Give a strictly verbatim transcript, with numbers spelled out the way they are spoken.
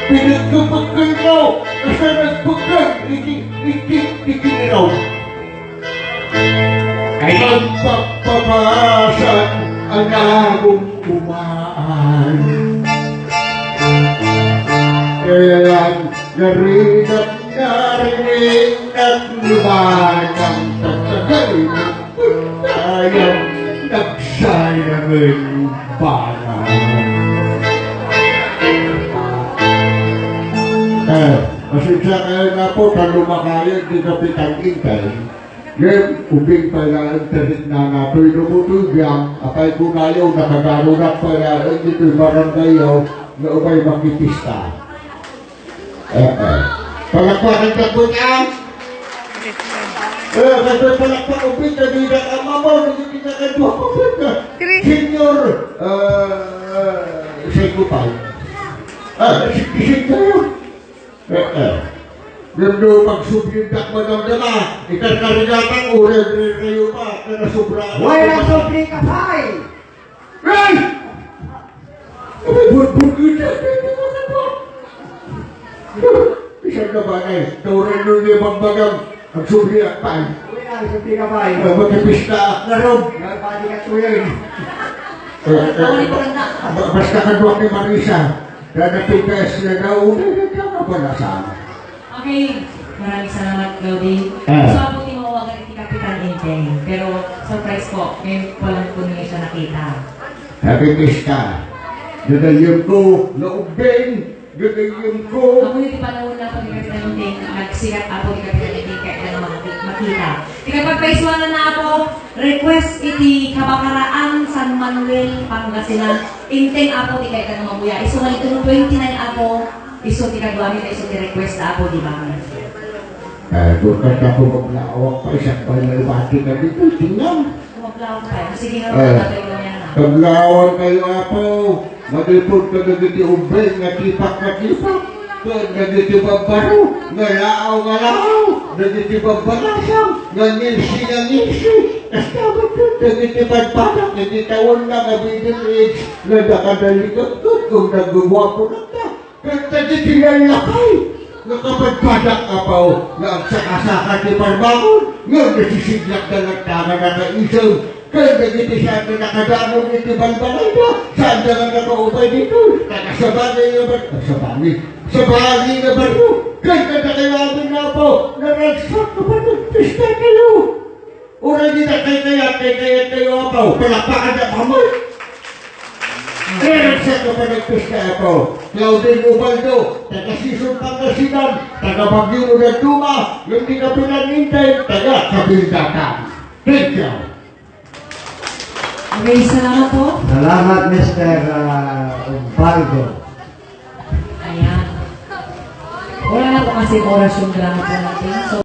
Pinagkapagkaykaw, kasla nagpagkay, iti, iti, iti niraw. Ay, magpapapasan, anagong umaan. Kaya yan, narinig, narinig, naglumanang tatagay. Ayam, nagsayangen bana. Eh, pasensya kayo na po, ta lumakayo di Kapitan Intay. Ngem, ubing pay laeng ti riknana, toy dumutugang, apay kunayo, nakadarunak pay laeng ditoy barangay, oh, nga umay makipista. Eh, eh. Palakpakan ta po niya. Eh, kasi palakpak ko, Pete, di na ka mamaw, di ka na kadwa ko, Pete. Senior, eh, eh, secretary. Ah, si, si kayo. Eh, eh. Yung do, pag sublindak madamdama, ikarkarigatan, uray, uray, uray, pa, kana sobra. Wala sobri ka, pay! Ay! Abay, burbur ko dyan. Isang ka ba, eh? Tauran nyo niya magbagang. Agsubliak pa, eh. Uy, ang sabi ka ba, eh? Ah, magkipista. Narog. Narpadi ka tuloy. Eh, eh, ba-, basta ka doon ni Marisa. Dadating ka sila daw. Uy, ka pala sa amin. Okay, maraming salamat, Claudine. Ah. So, ako ti mawagan iti Kapitan Enteng, pero surprise po, ngayon ko lang po niya siya nakita. Happy Fiesta! Dadalyan ko, naubing, dadalyan ko. Apo iti panahon na pag Kapitan Enteng, nagsikat apo ti Kapitan Enteng, kaya lang makita. Ti kapagpaisuanan na apo, request iti Kabakaraan, San Manuel, Pangasinan. Enteng apo ti kayat nga mamuya. Isu nga ditoy twenty-nine apo, isu ti kaduami, isu ti request apo, di ba? Eh, durkan ta ko maglawak pa, isang pay na ibati ka dito, tingnan. Maglawak pa, sige nga, eh, tatay mo yan, ah. Maglawak kayo, apo. Madipod ka dagiti ubbing nga tipak nga tipak. Ken dagiti babbaro nga laaw nga laaw, dagiti babbalasang nga ngilsi nga ngilsi, kasta met ken dagiti padpadak iti tawenna nga middle age nga nakadallikekket ken nagguguapo kasta. Ken dagiti lallakay nga kapadpadak, apo, nga agsakasaka ti parbangon, nga nasisiglak da nagtanga nakaisem. Ken dagiti siak nga nakadamon iti balbalayda, saanda nga nakaupay ditoy, ta kasabali nga bar-, kasabali, sabali nga barrio. Ken kadakayo amin nga apo, naragsak nga panagpista kayo. Uray di ta kaykayat, kaykayat kayo, apo, palakpakan da kami. Naragsak nga panagpista, apo. Claudine Ubaldo, taga Sison, Pangasinan, taga Baguio, Luna Duma, yung di Kapitan Intay, taga Kabildatan. Thank you. Okay, salamat po. Salamat, Mister, ah, Ubaldo. Ayan. Wala na po kasi oras yung drama po natin. So,